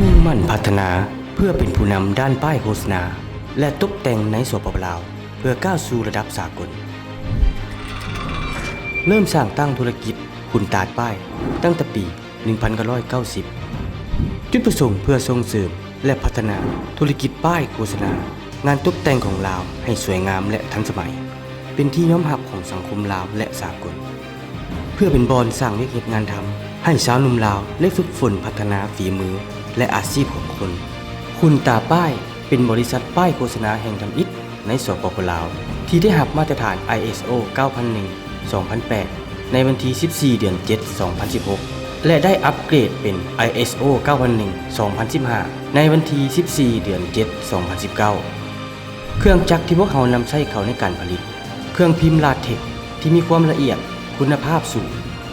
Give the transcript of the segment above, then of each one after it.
ມຸ້ງໝັ້ນພັດທະນາເພື່ອເປັນຜູ້ນຳດ້ານປ້າຍໂຄສະນາ ແລະ ຕົບແຕ່ງໃນ ສປປ ລາວ ເພື່ອກ້າວສູ່ລະດັບສາກົນ. ເລີ່ມສ້າງຕັ້ງທຸລະກິດຂຸນຕາປ້າຍຕັ້ງແຕ່ປີ ໜຶ່ງພັນເກົ້າຮ້ອຍເກົ້າສິບ. ຈຸດປະສົງເພື່ອສົ່ງເສີມ ແລະ ພັດທະນາທຸລະກິດປ້າຍໂຄສະນາ, ງານຕົບແຕ່ງຂອງລາວໃຫ້ສວຍງາມ ແລະ ທັນສະໄໝ, ເປັນທີ່ຍອມຮັບຂອງສັງຄົມລາວ ແລະ ສາກົນ, ເພື່ອເປັນບ່ອນສ້າງວຽກເຮັດງານທຳໃຫ້ຊາວໜຸ່ມລາວໄດ້ຝຶກຝົນພັດທະນາຝີມື ແລະ ອາຊີບຂອງຄົນ. ຂຸນຕາປ້າຍ ເປັນບໍລິສັດປ້າຍໂຄສະນາແຫ່ງທຳອິດໃນ ສປປ ລາວ ທີ່ໄດ້ຮັບມາດຕະຖານ ໄອເອສໂອ ເກົ້າພັນໜຶ່ງ ສອງພັນແປດ ໃນວັນທີ ສິບສີ່ ເດືອນ ເຈັດ ສອງພັນສິບຫົກ ແລະ ໄດ້ອັບເກຣດເປັນ ໄອເອສໂອ ເກົ້າພັນໜຶ່ງ ສອງພັນສິບຫ້າ ໃນວັນທີ ສິບສີ່ ເດືອນ ເຈັດ ສອງພັນສິບເກົ້າ. ເຄື່ອງຈັກທີ່ພວກເຮົານຳໃຊ້ເຂົ້າໃນການຜະລິດ ເຄື່ອງພິມລາເທັກທີ່ມີຄວາມລະອຽດ, ຄຸນນະພາບສູງ,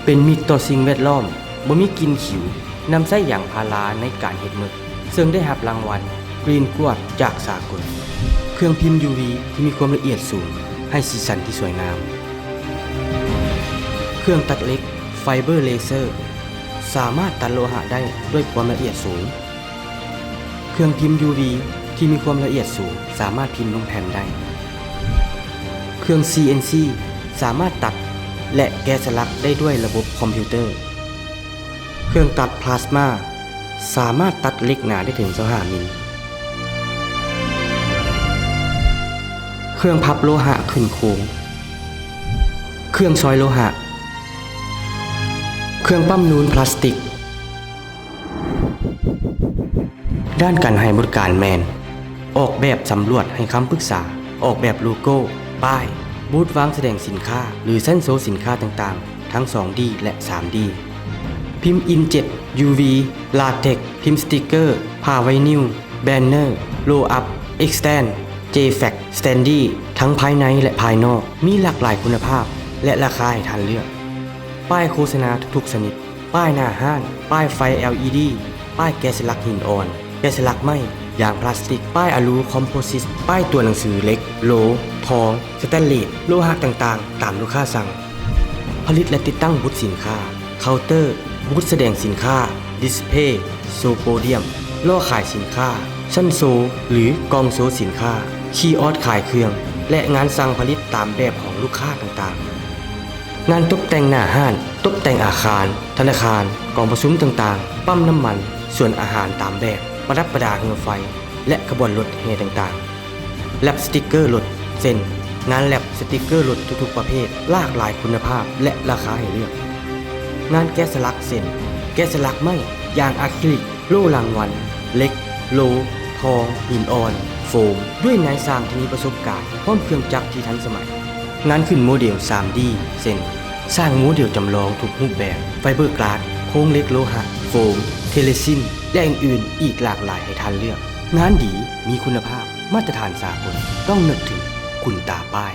ເປັນມິດຕໍ່ສິ່ງແວດລ້ອມ, ບໍ່ມີກິ່ນຂິວ, ນຳໃຊ້ຢາງພາລາໃນການເຮັດເໝິກ ເຊິ່ງໄດ້ຮັບລາງວັນ Green Guard ຈາກສາກົນ. ເຄື່ອງພິມ ຢູວີ ທີ່ມີຄວາມລະອຽດສູງ ໃຫ້ສີສັນທີ່ສວຍງາມ. ເຄື່ອງຕັດເຫຼັກ Fiber Laser ສາມາດຕັດໂລຫະໄດ້ດ້ວຍຄວາມລະອຽດສູງ. ເຄື່ອງພິມ ຢູວີ ທີ່ມີຄວາມລະອຽດສູງ ສາມາດພິມລົງແຜ່ນໄດ້. ເຄື່ອງ ຊີເອັນຊີ ສາມາດຕັດ ແລະ ແກະສະຫຼັກໄດ້ດ້ວຍລະບົບຄອມພິວເຕີ. ເຄື່ອງຕັດພລາສມາ ສາມາດຕັດເຫຼັກໜາໄດ້ເຖິງ ຊາວຫ້າ ມິນ. ເຄື່ອງພັບໂລຫະຂຶ້ນໂຄງ. ເຄື່ອງຊອຍໂລຫະ. ເຄື່ອງປ້ຳນູນພລາສຕິກ. ດ້ານການໃຫ້ບໍລິການແມ່ນ ອອກແບບສຳຫຼວດໃຫ້ຄຳປຶກສາ, ອອກແບບໂລໂກ້, ປ້າຍ, ບູດວາງສະແດງສິນຄ້າ ຫຼື ຊັ້ນໂຊສິນຄ້າຕ່າງໆ ທັງ ສອງດີ ແລະ ສາມດີ, ພິມອິງເຈັດ, ຢູວີ, ລາເທັກ, ພິມສະຕິກເກີ, ຜ້າໄວນິວ, ແບນເນີ, ໂລອັບ, ເອັກສະແຕນ, ເຈແຟັກ, ສະແຕນດີ ທັງພາຍໃນ ແລະ ພາຍນອກ, ມີຫຼາກຫຼາຍຄຸນນະພາບ ແລະ ລາຄາໃຫ້ທ່ານເລືອກ. ປ້າຍໂຄສະນາທຸກໆຊະນິດ, ປ້າຍໜ້າຮ້ານ, ປ້າຍໄຟ ແອລອີດີ, ປ້າຍແກະສະຫຼັກຫີນອ່ອນ, ແກະສະຫຼັກໄມ້, ຢາງພລາສຕິກ, ປ້າຍອາລູຄອມໂພຊິດ, ປ້າຍຕົວໜັງສືເຫຼັກ, ໂລ, ທອງ, ສະແຕນເລດ, ໂລຫະຕ່າງໆ ຕາມລູກຄ້າສັ່ງ. ຜະລິດ ແລະ ຕິດຕັ້ງບຸດສິນຄ້າ, ເຄົາເຕີ, ບູດສະແດງສິນຄ້າ, ດິສເພ, ໂຊໂປດຽມ, ລໍ້ຂາຍສິນຄ້າ, ຊັ້ນໂຊ ຫຼື ກ່ອງໂຊສິນຄ້າ, ຄີອອສຂາຍເຄື່ອງ ແລະ ງານສັ່ງຜະລິດຕາມແບບຂອງລູກຄ້າຕ່າງໆ. ງານຕົບແຕ່ງໜ້າຮ້ານ, ຕົບແຕ່ງອາຄານ, ທະນາຄານ, ກອງປະຊຸມຕ່າງໆ, ປ້ຳນ້ຳມັນ, ສວນອາຫານຕາມແບບ, ປະດັບປະດາເຮືອໄຟ ແລະ ຂະບວນລົດແຫ່ຕ່າງໆ, ແລັບສະຕິກເກີລົດ ເຊັ່ນ ງານແລັບສະຕິກເກີລົດທຸກໆປະເພດ, ຫຼາກຫຼາຍຄຸນນະພາບ ແລະ ລາຄາໃຫ້ເລືອກ. ງານແກະສະຫຼັກ ເຊັ່ນ ແກະສະຫຼັກໄມ້, ຢາງອາຄຣິລິກ, ໂລ່ລາງວັນ, ເຫຼັກ, ໂລ, ທອງ, ຫີນອ່ອນ, ໂຟມ, ດ້ວຍນາຍຊ່າງທີ່ມີປະສົບການ ພ້ອມເຄື່ອງຈັກທີ່ທັນສະໄໝ. ງານຂຶ້ນໂມເດລ ສາມດີ ເຊັ່ນ ສ້າງໂມເດລຈຳລອງທຸກຮູບແບບ, ໄຟເບີກລາສ, ໂຄງເຫຼັກໂລຫະ, ໂຟມ, ເທເລຊິນ ແລະ ອື່ນໆ ອີກຫຼາກຫຼາຍໃຫ້ທ່ານເລືອກ. ງານດີ, ມີຄຸນນະພາບ, ມາດຕະຖານສາກົນ, ຕ້ອງນຶກເຖິງຂຸນຕາປ້າຍ.